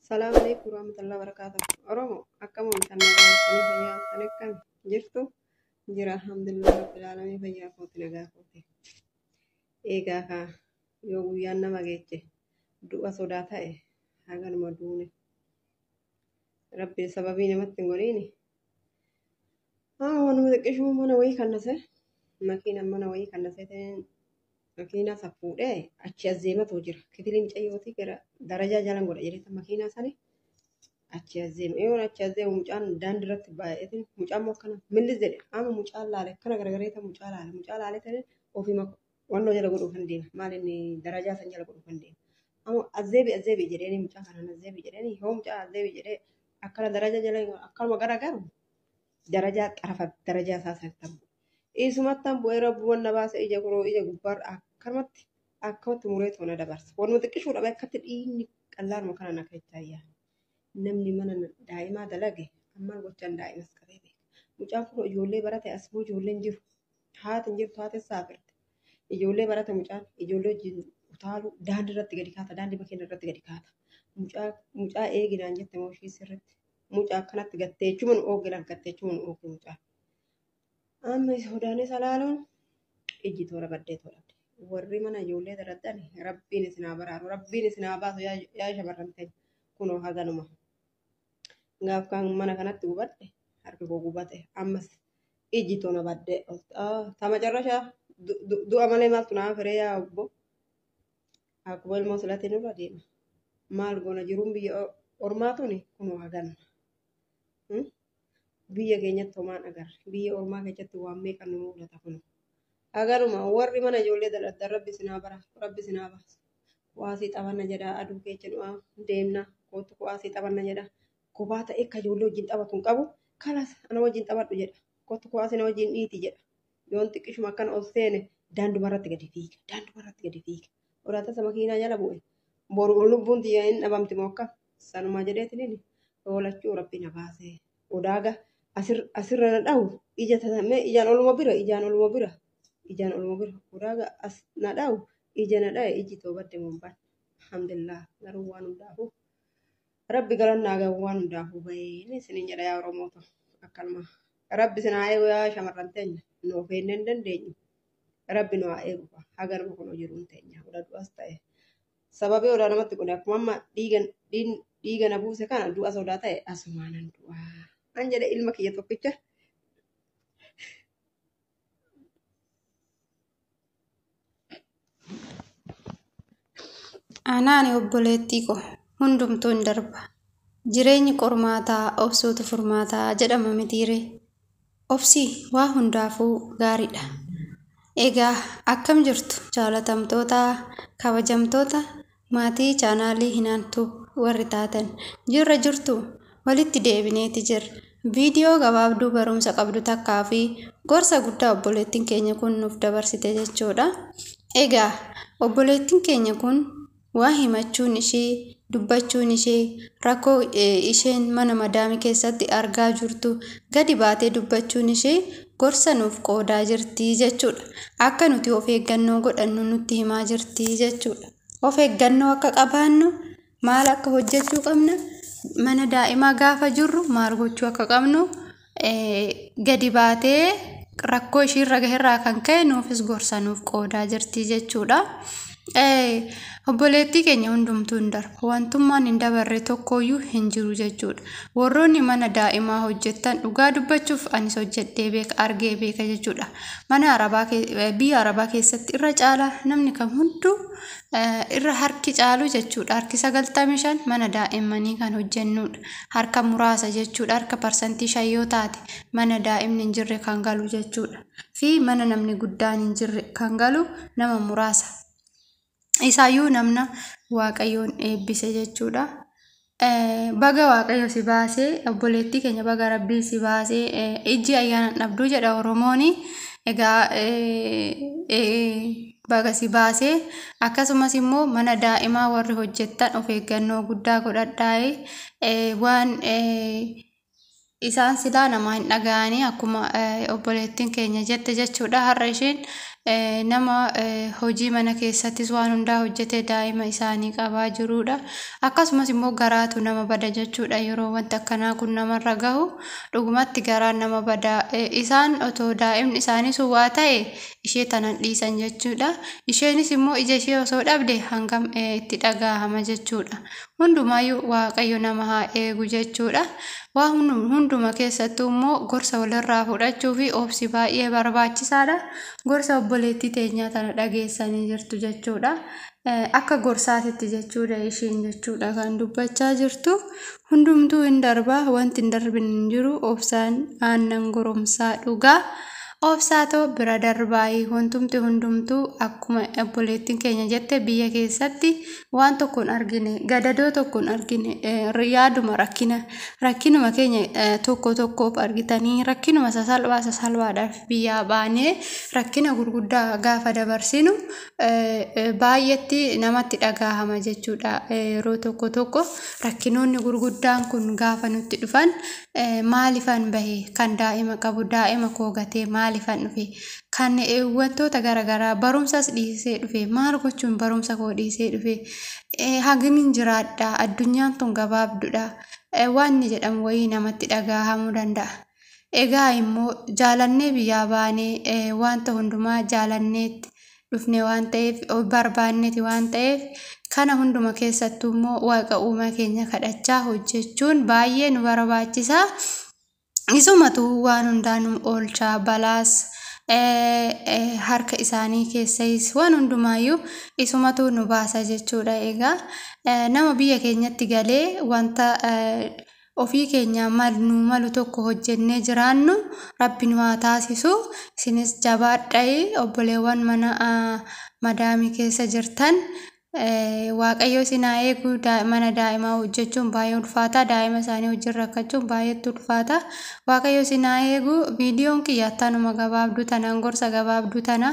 Salaamu alaikum warahmatullahi wabarakatuh. Oromo akkam ooltan nagaa ooltanii fayyaa ooltan akkam jirtu jira alhamdulillah rabbil aalamiin fayyaa kooti nagaa kooti. Eegaa kaa yoo guyyaan nama geeche du'a sodaa ta'e haganuma duune rabbi sababii namatti hin godhiini. Waanuma xiqqishuu mana wayii kannase makiina mana wayii kannase ta'een makiinaa san fuudhee achi as deematu jira. Kifilii mucayyootii gara darajaa jalan godha jedhee makiinaa sani achi as deema. Yoo achi as deemu mucaan daandii irratti baay'eetiin mucaan immoo akkana millis jedhe amma mucaan laale akkana garagareeta mucaa laale mucaa laale ta'e ofii wannoo jala godhuuf hin deema. Maal inni darajaa san jala godhuuf hin deema. Amma as deebi as deebi jedheeni mucaa kanaan as deebi jedheeni yoo mucaa as deebi jedhee akkana darajaa jala akkanuma garagaru darajaa xarafa darajaa isaa san bu'e. Isumattan bu'ee rabbi wanna baase ija kuroo ija gubbaarra akkanumatti akkamatti muree toona dabarsa. Wanuma xiqqishuu dhabe akkatti dhiigni qallaanuma kana na keessaa yaa. Namni mana daa'imaa dalage ammaan gochaan daa'imas qabee beeka. Mucaan kun ijoollee barate asmoo ijoolleen jiru. Haati hin jirtu haati saafirte. Ijoollee barate mucaan ijoollee wajjin utaalu daandii irratti gadi kaata daandii makiina irratti gadi kaata. Mucaa mucaa eeginaan jette moo ishii sirritti. Mucaa akkanatti gattee jechuun oogilaan gattee jechuun oogi mucaa. Amma sodaanis alaaluun ijji toora baddee toora badde. Warri mana ijoollee daladdan rabbiin isin haa baraaru rabbiin isin haa baasu yaa shamarran teenya kunoo haganuma. Gaaf kan mana kanatti gubadhe harki koo gubate ammas ijji toona baddee tama carrashaa du'a malee maaltu naa firee yaa obbo. Akkuma ilmoo silatti nurra deema. Maal goona jiruun biyya ormaa tuni kunoo haganuma. Biyya keenyatti homaan agarre biyya ormaa keessatti waan meeqa nu mul'ata kun. Haganuma warri mana ijoollee daladdan rabbi isin haa baraaru rabbi isin haa baasu. Kuwaasii taphanna jedha aduu keessa nu deemna kootu kuwaasii taphanna jedha. Kophaa ta'e akka ijoollee wajjin taphatu hin qabu kalas ana wajjin taphadhu jedha. Kootu kuwaasii na wajjin dhiiti jedha. Yoon xiqqishuma akkana ol seene daanduma irratti gadi fiiga daanduma irratti gadi fiiga. Odaa tasa makiinaa jala bu'e boru lubbuun tiyya hin dhabamti moo akkam sanumaa jedheetiin oolachuu rabbi na baase. Odaaga asirra na dhahu ija tasamee ijaan oluma bira ijaan oluma bira ijaan oluma bira odaaga as na dhahu ija na dhahe iji too badde mombaan. Alhamdulillah garuu waan hundaafuu rabbi galannaa gahu waan hundaafuu bahee isiniin jedha yaa Oromoota akkanuma. Rabbi isin haa eegu yaa shamarran teenya nu of eegnee hin dandeenyu. Rabbi nu haa eegu haganuma kun jiruun teenya oda du'as ta'e. Sababii odaa namatti godhe akkuma amma dhiiga na buuse kana du'a sodaa ta'e asumaanan du'aa. An jedhe ilma kiyya tokkicha. Anaani obboleettii ko hundumtuu hin darba. Jireenyi qormaataa obsuutu furmaataa jedhama mitiiree. Obsi waa hundaafuu gaariidha. Egaa akkam jirtu jaalatamtoota kabajamtoota maatii chaanaalii Hinaantuu warri taatan jirra jirtu walitti deebineeti jirra. Viidiyoo gabaabduu barumsa qabdu takkaa fi gorsa guddaa obboleettiin keenya kun nuuf dabarsite jechuudha. Egaa obboleettiin keenya kun waa himachuun ishee dubbachuun ishee rakkoo isheen mana madaamii keessatti argaa jirtu gadi baatee dubbachuun ishee gorsa nuuf qoodaa jirti jechuudha. Akka nuti of eeggannoo godhannu nutti himaa jirti jechuudha. Of eeggannoo akka qabaannu maal akka hojjechuu qabna mana daa'imaa gaafa jirru maal gochuu akka qabnu gadi baatee rakkoo ishiirra gaherraa kan ka'e nuufis gorsa nuuf qoodaa jirti jechuudha. Obboleettii keenya hundumtuu hin darba. Wantummaan hin dabarre tokkoyyuu hin jiru jechuudha. Warroonni mana daa'imaa hojjettan dhugaa dubbachuuf anis hojjedhee beeka argee beeka jechuudha. Mana Arabaa biyya Arabaa keessatti irra caala namni kam hunduu irra harki caalu jechuudha. Harki 95 mana daa'immanii kan hojjennudha. Harka muraasa jechuudha. Harka 5% yoo taate mana daa'imni hin jirre kan galu jechuudha. Fi mana namni guddaan hin jirre kan galu nama muraasa. Isaayyuu namna Waaqayyoon eebbise jechuudha. Baga Waaqayyo si baasee obboleettii keenya baga Rabbii si baasee ijji ayyaana dhabduu jedha Oromooni. Egaa baga si baasee akkasumas immoo mana daa'imaa warri hojjettan of eeggannoo guddaa godhadhaa waan isaan silaa namaa hin dhaga'anii akkuma obboleettiin keenya jette jechuudha. Har'a isheen Nama hojii mana keessattis waan hundaa hojjetee daa'ima isaanii qabaa jirudha. Akkasumas immoo garaatu nama bada jechuudha. Yeroo wanti akkanaa kun namarra gahu dhugumatti garaan nama bada. Isaan otoo daa'imni isaanii sun waa ta'e ishee tanan dhiisan jechuudha. Isheenis immoo ija ishee osoo dhabde hangam itti dhagahama jechuudha. Hundumaayyuu Waaqayyo nama haa eegu jechuudha. Waa hunduma keessattuu immoo gorsa walirraa fudhachuu fi obsi baay'ee barbaachisaadha. Gorsa obboleettii teenyaa tana dhageessanii jirtu jechuudha. Akka gorsaatitti jechuudha ishiin jechuudha kan dubbachaa jirtu. Hundumtuu hin darbaa, wanti hin darbin hin jiru. Obsaan aannan goromsaa dhugaa. Obsaatoo bira darbaayii wantumti hundumtuu akkuma obboleettiin keenya jette biyya keessatti waan tokko hin argine, gadadoo tokko hin argine, yaaduma rakkina rakkinuma keenya tokko tokkoof argitanii rakkinuma sasalphaa sasalphaadhaaf biyyaa baanee rakkina gurguddaa gaafa dabarsinu baay'eetti namatti dhagahama jechuudha. Yeroo tokko tokko rakkinoonni gurguddaan kun gaafa nutti dhufan maalifan bahe, kan daa'ima qabu daa'ima koo gatee maalifan dhufe, kan wantoota garaagaraa barumsas dhiisee dhufe, maal gochuun barumsa koo dhiisee dhufe, hagamiin jiraadha, addunyaan tun gabaabduudha waan inni jedhamu wayii namatti dhagahamuu danda'a. Egaa immoo jaalannee biyyaa baanee wanta hundumaa jaalanneetti dhufne waan ta'eef, barbaanneeti waan ta'eef, kana hunduma keessattuu immoo Waaqa uumaa keenya kadhachaa hojjechuun baay'ee nu barbaachisa. Isumatu waan hundaa nu oolchaa, balaas harka isaanii keessayis waan hundumaayyuu isumatu nu baasa jechuudha. Egaa nama biyya keenyatti galee wanta ofii keenyaa nu malu tokko hojjennee jiraannu Rabbi nu haa taasisu. Isinis jabaadhaa obboleewwan mana madaamii keessa jirtan. Waaqayyo isin haa eegu. Mana daa'imaa hojjechuun baay'ee ulfaata. Daa'ima isaanii wajjin rakkachuun baay'eetti ulfaata. Waaqayyo isin haa eegu. Viidiyoon kiyya tanuma gabaabduu tanaan gorsa gabaabduu tana.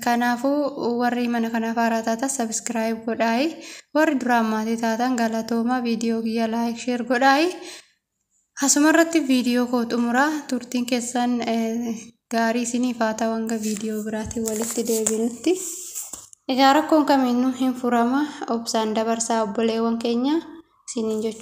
Kanaafuu warri mana kanaaf haaraa taatan subscribe godhaayi. Warri duraan maatii taatan galatooma, viidiyoo kiyya like share godhaayi. Asumarratti viidiyoo koo xumuraa. Turtiin keessan gaarii isiniif haa ta'u hanga viidiyoo biraatiin walitti deebinutti. Egaa rakkoon kamiinuu hin furama, obsaan dabarsaa obboleewwan keenya isiniin jechuudha.